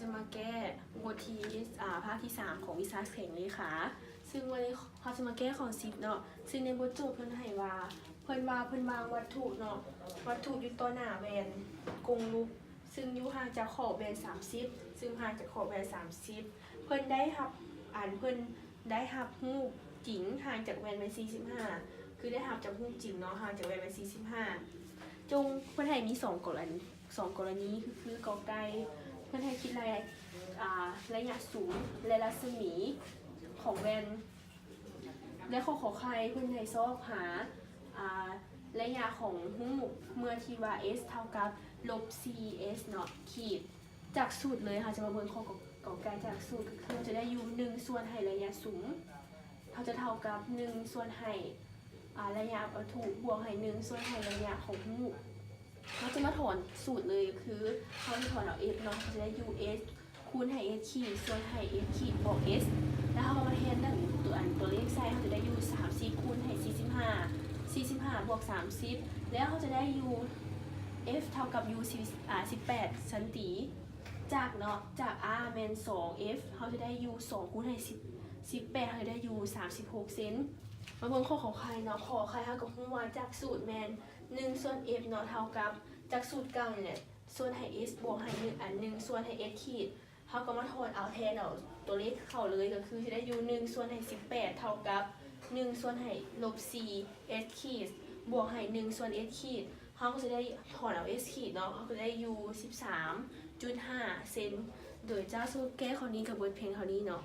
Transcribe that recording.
ຈະມາແກ້ບົດທີ ອາ ພາກທີສາມຂອງວິຊາແສງເລຂາ ຊຶ່ງວັນນີ້ເຮົາຈະມາແກ້ຂໍ້ສິບເນາະ ຊຶ່ງໃນບົດໂຈດເພິ່ນໃຫ້ວ່າ ເພິ່ນວ່າເພິ່ນວາງວັດຖຸເນາະ ວັດຖຸຢູ່ຕໍ່ໜ້າແວ່ນກົງລູກ ຊຶ່ງຢູ່ຫ່າງຈາກຂອບແວ່ນສາມສິບ ຊຶ່ງຫ່າງຈາກຂອບແວ່ນສາມສິບ ເພິ່ນໄດ້ຮັບ ອັນ ເພິ່ນໄດ້ຮັບຮູບຈິງຫ່າງຈາກແວ່ນໄປສີ່ສິບຫ້າ ຄືໄດ້ຮັບຈາກຮູບຈິງເນາະ ຫ່າງຈາກແວ່ນໄປສີ່ສິບຫ້າ ຈົ່ງ ເພິ່ນໃຫ້ມີສອງກໍລະນີ ສອງກໍລະນີ ຄື ຄື ກໍໄກ່ ເພິ່ນໃຫ້ຄິດໄລຍະ ອາ ໄລຍະຊູມ ແລະ ລັດສະໝີຂອງແວ່ນ ແລະ ຂໍ້ ຂໍໄຂ່ ເພິ່ນໃຫ້ຊອກຫາ ອາ ໄລຍະຂອງຮູບ ເມື່ອທີ່ວ່າ S ເທົ່າກັບລົບສີ່ S ເນາະ ຂີດ ຈາກສູດເລີຍ ເຮົາຈະມາເບິ່ງຂໍ້ ກໍ ກໍໄກ່ ຈາກສູດ ກໍຄືເຮົາຈະໄດ້ຢູ່ໜຶ່ງສ່ວນໃຫ້ໄລຍະຊູມ ເຮົາຈະເທົ່າກັບໜຶ່ງສ່ວນໃຫ້ ອາ ໄລຍະວັດຖຸ ບວກໃຫ້ໜຶ່ງສ່ວນໃຫ້ໄລຍະຂອງຮູບ ເຮົາຈະມາຖອນສູດເລີຍ ຄືເຮົາຈະຖອນເອົາ F ເນາະ ເຮົາຈະໄດ້ຢູ່ S ຄູນໃຫ້ S ຂີດ ສ່ວນໃຫ້ S ຂີດ ບວກ S ແລ້ວເຮົາກໍມາແທນເລື່ອງຕົວ ອັນ ຕົວເລກໃສ່ ເຮົາຈະໄດ້ຢູ່ສາມສິບຄູນໃຫ້ສີ່ສິບຫ້າ ສີ່ສິບຫ້າບວກສາມສິບ ແລ້ວເຮົາຈະໄດ້ຢູ່ F ເທົ່າກັບຢູ່ ອາ ສິບແປດຊັນຕີ ຈາກເນາະ ຈາກ R ແມ່ນສອງ F ເຮົາຈະໄດ້ຢູ່ສອງຄູນໃຫ້ສິບ ສິບແປດ ເຮົາຈະໄດ້ຢູ່ສາມສິບຫົກເຊັນ ມາເບິ່ງຂໍ້ ຂໍໄຂ່ ເນາະ ຂໍໄຂ່ ເຮົາກໍຮູ້ວ່າຈາກສູດແມ່ນໜຶ່ງສ່ວນ F ເນາະ ເທົ່າກັບ ຈາກສູດເກົ່ານີ້ແຫຼະ ສ່ວນໃຫ້ S ບວກໃຫ້ໜຶ່ງ ອັນ ໜຶ່ງສ່ວນໃຫ້ S ຂີດ ເຮົາກໍມາຖອນເອົາ ແທນເອົາຕົວເລກເຂົ້າເລີຍ ກໍຄືຈະໄດ້ຢູ່ໜຶ່ງສ່ວນໃຫ້ສິບແປດ ເທົ່າກັບໜຶ່ງສ່ວນໃຫ້ລົບສີ່ S ຂີດ ບວກໃຫ້ໜຶ່ງສ່ວນ S ຂີດ ເຮົາກໍຈະໄດ້ຖອນເອົາ S ຂີດເນາະ ເຮົາກໍຈະໄດ້ຢູ່ສິບສາມຈຸດຫ້າເຊັນ ໂດຍເຈົ້າ ສະຫຼຸບແກ້ຂໍ້ນີ້ກໍເບິດພຽງເທົ່ານີ້ເນາະ.